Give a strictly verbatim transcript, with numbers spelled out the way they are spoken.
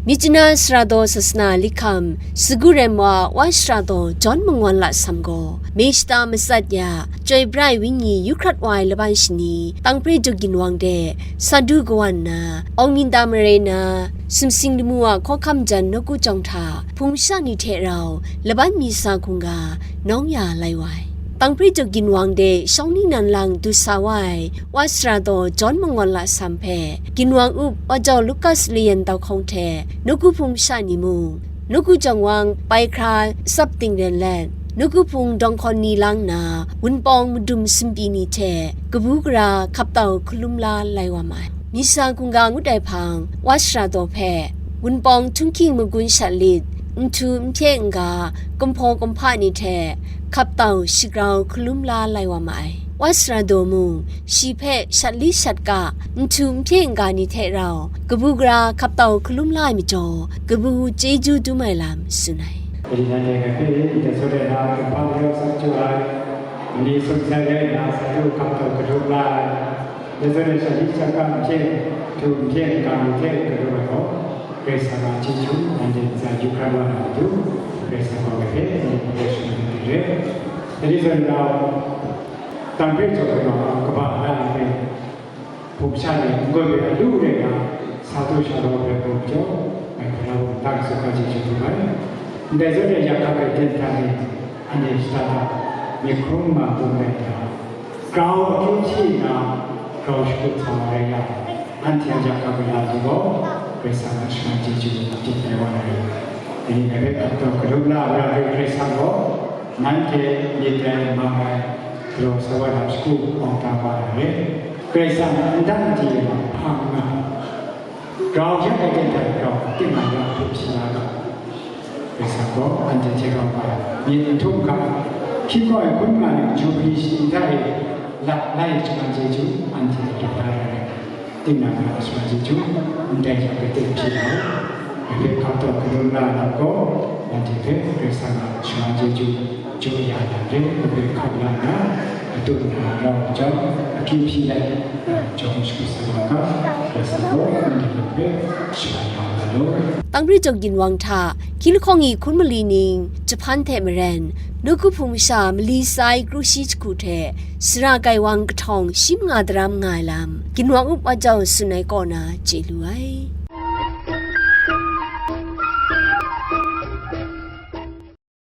Myitkyina Sara Daw Sasana Likham, Sagu Rem wa Wa Sara Daw John Mangwan Lasam gaw, May shata matsat ya, Chyoi Brai Wenyi yu hkrat wa ai laban shani, Tangpre Jaw Ginwang de, Sadu kawan nna, Awng Minda mare na, Sumsing lamu a hkawhkam jan nawku jawng hta, hpung masha ni hte rau, laban mi sa hkungga, nawng ya lai wa ai. Tangpre Jaw Ginwang de shawng ningnan lang du sa wa ai, Wa Sara Daw John Mangwan Lasam hpe, Ginwang up Wa Jau Lukas Layan Dau Hkawng hte, nawku hpung masha ni mung, nawku jawng wang pai hkra tsap tingren let, nawku hpung dawng hkawn ni lang nna, wunpawng madum sumpyi ni hte, kabu gara hkaptau hkalum la lai wa ma ai. Mi sa hkungga ngut ai hpang, Wa Sara Daw hpe, wunpawng htunghking magun shat lit, nhtu nhpye n-ga, kumhpaw kumhpa ni hte, hkaptau shagrau hkalum la lai wa ma ai. Wa Sara Daw mung, shi hpe shat li shat ka, nhtu nhpye n-ga ni hte rau, kabu gara hkaptau hkalum la ai majaw, kabu chyeju dum ai lam tsun ai. Padi nan dai hpe, ndai sawt ai na, kumhpa majaw sa chyu ai, mani sumsai rai nna, sa du hkaptau hkalum la ai. Ndai sawt ai shat li shat ka nhpye, nhtu nhpye n-ga ni hte hkalum ai gaw, Karai Kasang a chyeju, nanhte ntsa yu hkrat wa na matu, Karai Kasang gaw hpe, nanhte hpe shaman ai re. Dai ni zawn rau, Tangpre Jaw Ginwang a kaba la ai hpe, hpung sha ni n-gaw mi ai lu rai nga, sa du sha rau hpe hpung jaw, ngai hpe la bum dang su ga chyeju htum ai. Ndai zawn e yak hkak ai ten hta ni, anhte shada da, myit hkrum ma bum rai hta, grau akyu hti nna, grau shakut sa wa rai yang, anhte a yak hkak ai lam ni gaw, Karai Kasang a shaman chyeju tit ai wa ai. Dai ni ngai hpe hkaptau hkalum la ai wa ai Karai Kasang gaw, nanhte myit ai, mang ai, galaw sa wa na shagu awng da wa ai re. Karai Kasang a ndang di ai hpang nga, grau hkyen ai ten hta grau, tingman ya hpe hpyi la ga. Karai Kasang gaw anhte hte rau wa ai myit n htum hkam, hkying gaw ai hkun nga ai Jubili shaning hta e lap lai ai shaman chyeju anhte hpe da da ai rai. Tinang a shaman chyeju ndai hta hpe ten hpyi na, ngai hpe hkap taw hkalum la ai lam gaw, nanhte hpe Karai Kasang a shaman chyeju jaw ya na re, ngai hpe hkap la nna, atut na rau ai jang, akyu hpyi let, jawm shagu sa wa ga, Karai Kasang gaw nanhte hpe shaman ya na law. Tangpre Jaw Ginwang hta, hkying lahkawng ni hkun mali ning, jahpan hte maren, nawku hpung masha mali tsa ai kru shi jahku hte, sara gaiwang kahtawng shi manga daram nga ai lam, Ginwang up Wa Jau tsun ai kaw na chye lu ai.